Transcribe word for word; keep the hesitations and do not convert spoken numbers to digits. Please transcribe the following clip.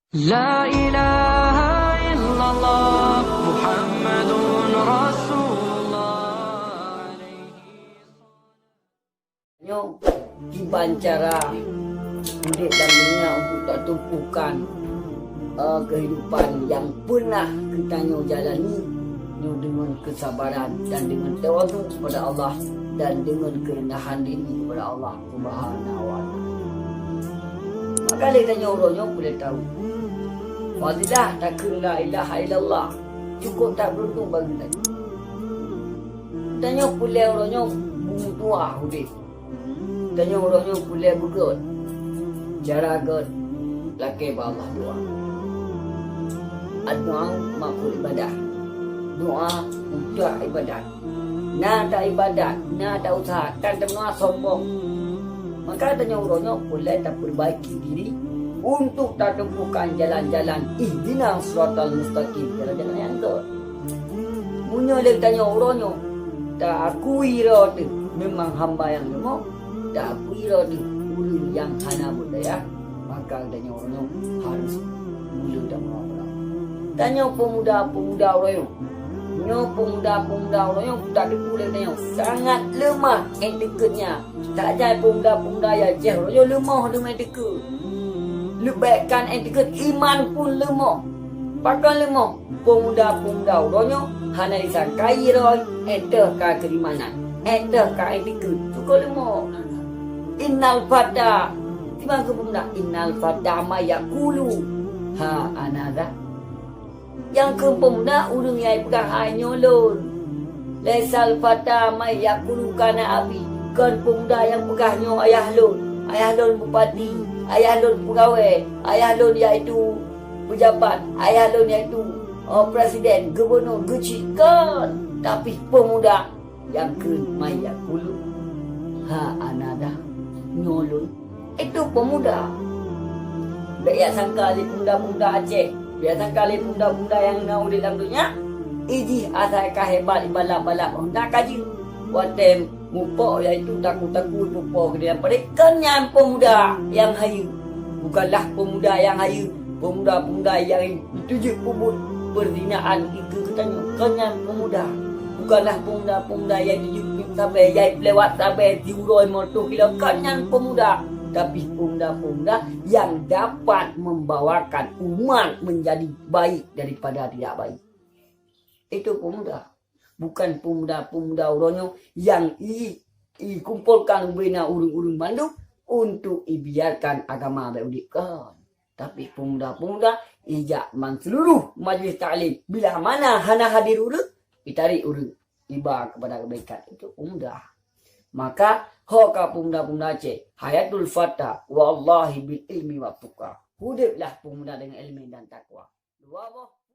La ilaha illallah Muhammadun Rasulullah. Nyoe kiban cara udép lam dunia untuk tatumpukan, eh, kehidupan yang pernah geutanyoe jalani nyoe deungon kesabaran dan deungon tawadhu kepada Allah dan deungon keurendahan diri kepada Allah Subhanahu wa Ta'ala. Maka lé tanyoe uroe nyoe peureulée tahu fadilah takheun la ilaha illallah, cukôp that beuruntung bagi tanyoe. Tanyoe peureulée uroe nyoe beumeutuah udép. Tanyoe uroe nyoe peureulée beugét. Cara gét lakée bak Allah doa. Addu'a maqul ibadah. Doa utak ibadat. Na ta ibadat, na ta useuha, kan teuma sombong. Maka tanyoe uroe nyoe peureulée tapeubaiki diri untuk tatumpukan jalan-jalan ihdinas siratal mustaqim, jalan-jalan nyang gét. Meunyoe lé tanyoe uroe nyoe taakui droe teuh memang hamba nyang leumoh, taakui droe teuh ureuëng nyang hana beudaya, maka tanyoe uroe nyoe harôh meuleueh dan meulapor. Tanyoe peumuda-peumuda uroe nyoe, nyoe peumuda-peumuda uroe nyoe tadeungoe lé tanyoe sangat leumah etiketnya. Tajak peumuda-peumuda ya jeh uroe nyoe leumoh deungon etikeuet. Leubeh kan etikeuet iman pun leumoh. Pakon leumoh? Peumuda-peumuda uroe nyoe hana disangkai droe, éh teuh ka keuimanan, éh teuh ka etikeuet, cukôp leumoh. Innal fata, timbang keu peumuda, innal fata ma yaqulu ha ana dha. Nyang kheun peumuda ureuëng nyang peugah hai nyoe lôn. Laisal fata ma yaqulu kana abi, kon peumuda nyang peugah nyoe ayah lôn. Ayah lôn bupati, ayah lôn peugawée, ayah lôn yaitu peujabat, ayah lôn yaitu, oh, presiden, gubunur, geuchik, kon. Tapi peumuda nyang kheun ma yaqulu ha ana dha, nyoe lôn. Itu peumuda. Bék ya sangka lé peumuda-peumuda Aceh, bék ya sangka lé peumuda-peumuda nyang na udép lam donya, ijih asai ka hebat ibalap-balap honda ka jeuet. Watée mupok yaitu taku-taku pupo keudeh lam parit, kon nyan peumuda nyang hayeue. Bukanlah peumuda nyang hayeue, peumuda-peumuda nyang jiteubiet peubuet peuzinaan dikeue geutanyoe, kon nyan peumuda. Bukanlah peumuda-peumuda nyang jiteubiet sabe, nyang lewat sabe siuroe limong reutôh kilo, kon nyan peumuda. Tapi peumuda-peumuda nyang dapat membawakan umat menjadi baik daripada tidak baik. Itu peumuda. Bukan peumuda-peumuda uroe nyoe nyang i, ikumpolkan ubena ureuëng-ureuëng mandum untuk ibiarkan agama bék udép, kon. Tapi peumuda-peumuda ijak man seuluruh majlis taklim, bila mana hana hadir ureuëng, itarék ureuëng iba kepada kebaikan. Itu peumuda. Maka ho ka peumuda-peumuda Aceh, hayatul fata wallahi bil ilmi wa tuqa. Udéplah peumuda dengan ilmu dan takwa. Dua boh